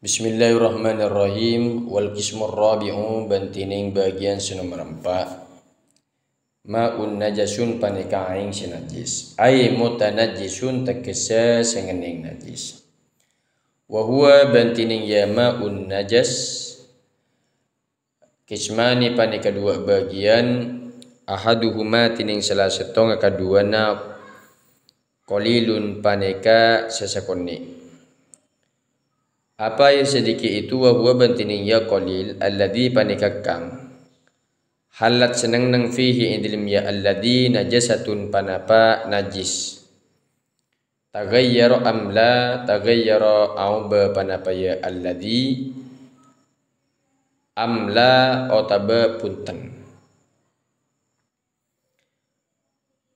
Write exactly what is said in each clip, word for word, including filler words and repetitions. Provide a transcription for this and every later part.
Bismillahirrahmanirrahim. Wal qismur rabi'u, bân dhinèng bâgiyân sè nomer empa'. Ma'un najasun panèka aèng sè najjhis. Ai mutanajjisun, tegghessè sè ngennèng najjhis. Wa huwa, bân dhinèng ya ma'un najas, qismani, panèka duwâ' bâgiyân, ahaduhuma, dhinèng sala sèttonga kaduwâna, qalilun, panèka sè sakonè'. Apa ya sedikit itu? Wa huwa, bân dhinèng ya qalil, alladzi, panèka kang, hallat, sè neng-enneng, fihi, è dhâlem ya alladzi, najasatun, panapa najjhis. Taghayyara am la, taghayyara aobâ panapa ya alladzi, am la otabâ bhunten.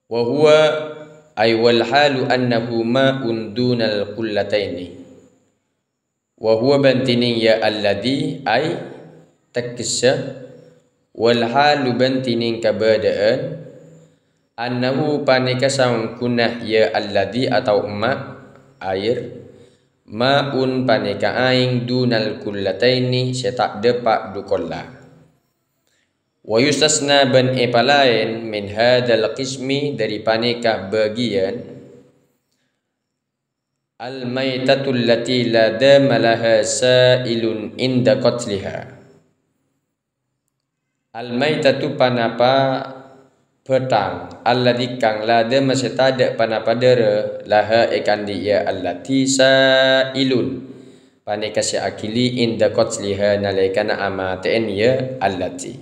Wa huwa, ai wal halu annahu ma'un dunal qullataini. Wa huwa, bân dhinèng ya alladzi, ai, tegghessè, wal halu, bân dhinèng kabâdâ'ân, annahu, panèka saongghuna ya alladzi atau ma', aèr, ma'un, panèka aèng, dunal qullataini, sè ta' dâpa' du kolla. Wa yustasna, bân èpalaèn, min hadzal qismi, dhâri panèka bâgiyân, al-maitatul lati la dama laha sa'ilun inda qatliha. Al-maitatu, panapa bhâthang, alladzi, kang, la dama, sè tadâ' panapa dârâ, laha, èkaandi' ya alladzi, sa'ilun, panèka sè aghili, inda qatliha, nalèkana amatè'èn ya alladzi.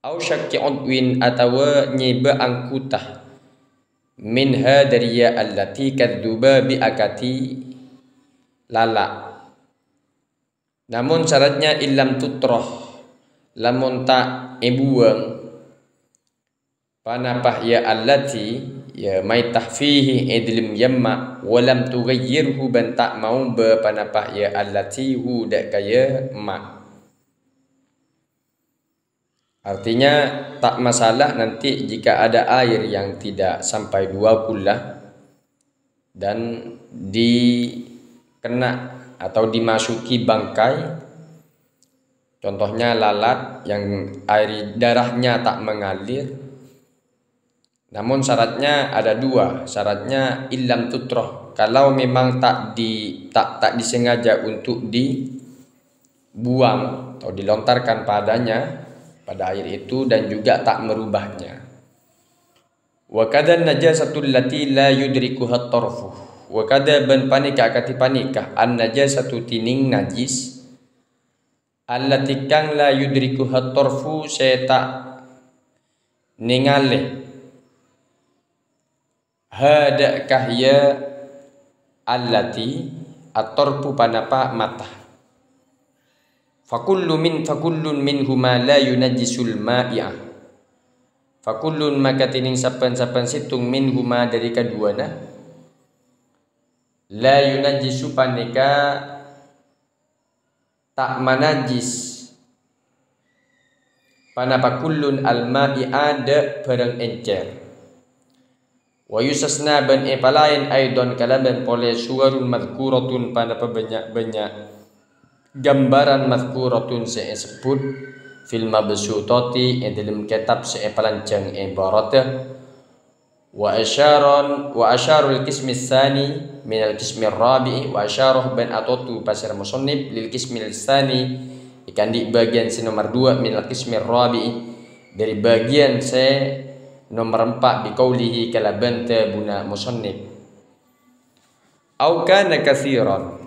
Au syaqqi udwin, atawa nyèbâ angghuta, minha, dhâri ya alladzi, kadzubabi, akadhi lala'. Namon saratnya illam tutroh, lamon ta' èbuwâng, panapa ya alladzi, ya maitah, fihi, è dhâlem ya ma', wa lam tughayyirhu, bân ta' maobâ panapa ya alladzi, hu, dâ' ka ya ma'. Artinya, tak masalah nanti jika ada air yang tidak sampai dua kulla dan dikena atau dimasuki bangkai, contohnya lalat yang air darahnya tak mengalir, namun syaratnya ada dua. Syaratnya illam tutroh, kalau memang tak di, tak, tak disengaja untuk dibuang atau dilontarkan padanya, pada air itu, dan juga tak merubahnya. Wa kadza najasatul lati la yudrikuha tarfu. Wa kadza bân panèka akadhi panèka, an najasatu dhinèng najjhis, allati kang la yudrikuha tarfu sè ta' nèngalè ha dâ' ka ya allati at-tarfu panapa mata. Fakullu min, fakullun minhuma la yunajjisul ma'i'a. Fakullun maka dhinèng sabbhân-sabbhân sèttong minhuma dhâri kaduwâna la yunajjisu panèka ta' manajjis. Panapa kullun al-ma'i'a dâ' bhârâng èncèr. Wa yustasna bân èpalaèn aidon kalabân polè suwarun madzkuratun panapa bânnya'-bânnya' gambaran madzkuratun sè èsebbhut fil mabsutati è dhâlem kètab sè èpalanjhâng è bârâdhâ. Wa asyaron, wa asyarul qismis tsani minal qismir rabi'i, wa asyaroh bân atodu pasèra musannif lil qismil tsani, èkaandi' bâgiyân sè nomer duwâ' minal qismir rabi'i, dhâri bâgiyân sè nomer empa' biqaulihi kalabân dhâbuna musannif. Au kana katsiran.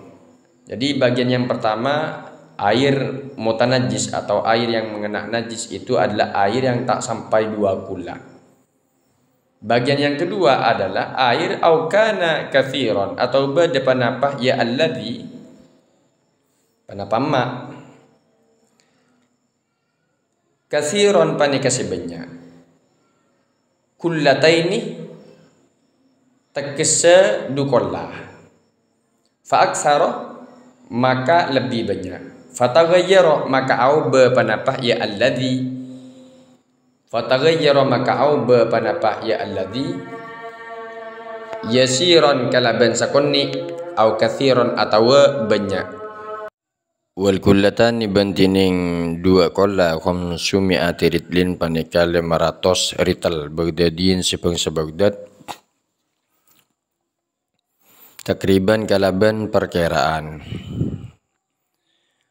Jadi bagian yang pertama, air mutanajjis atau air yang mengena najis itu adalah air yang tak sampai dua kulla. Bagian yang kedua adalah air au kana katsiran atau bâdâ panapa ya alladzi, panapa ma'. Katsiran panèka sè bânnya'. Kullataini tegghessè du kolla. Fa aktsara maka lebbi bânnya'. Fa taghayyara maka aobâ panapa ya alladzi. Fa taghayyara maka aobâ panapa ya alladzi. Yasiran kalabân sakonè', au katsiran atawa bânnya'. Wal kullatani bân dhinèng duwâ' kolla khamsu mi'ati ritlin panèka lèma ratos ritel Baghdadiyin sè bângsa Baghdad. Takriban kalabân parkèra'an.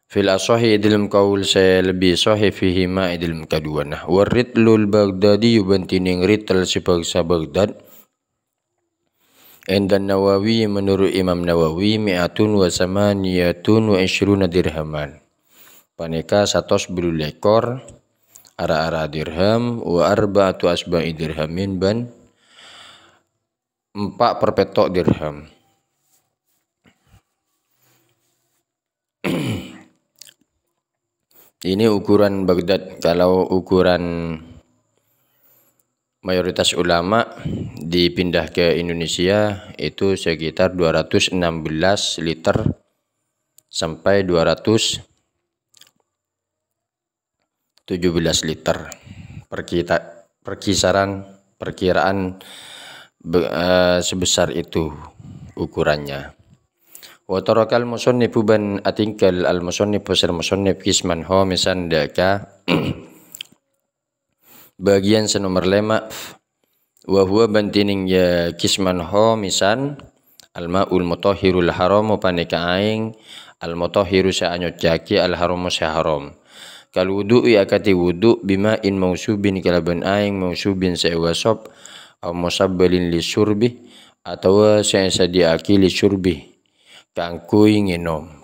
Fil asohi è dhâlem kaul sè lebbi sohih fihima è dhâlem kaduwâna. Warritlul Baghdadi bân dhinèng ritel sè bângsa Baghdad. Indan Nawawi, menurut Imam Nawawi, mi'atun wa samaniyatun wa isyruna dirhaman. Panèka satos bâllu lèkor ara-ara dirham, wa arba'atu asba'i dirhamin bân empa' per pètto' dirham. Ini ukuran Baghdad. Kalau ukuran mayoritas ulama dipindah ke Indonesia itu sekitar dua ratus enam belas liter sampai dua ratus tujuh belas liter. Perkita-, perkisaran, perkiraan be-, eh, sebesar itu ukurannya. Wa tarakal musannifu bân atinggal al-musannifu sèr musannif qisman khamisan dhâ' ka bâgiyân sè nomer lèma'. Wa huwa bân dhinèng ya qisman khamisan, al-ma'ul mutahhirul haramu panèka aèng al-mutahhiru sè anyoccèyaghi al-haramu sè haram. Kal wudu'i akadhi wudu' bima'in mausubin kalabân aèng mausubin sè èwasop, au musabbalin lisyurbi, atawa sè èsadhiyâ'aghi lisyurbi, kaangghuy ngènom.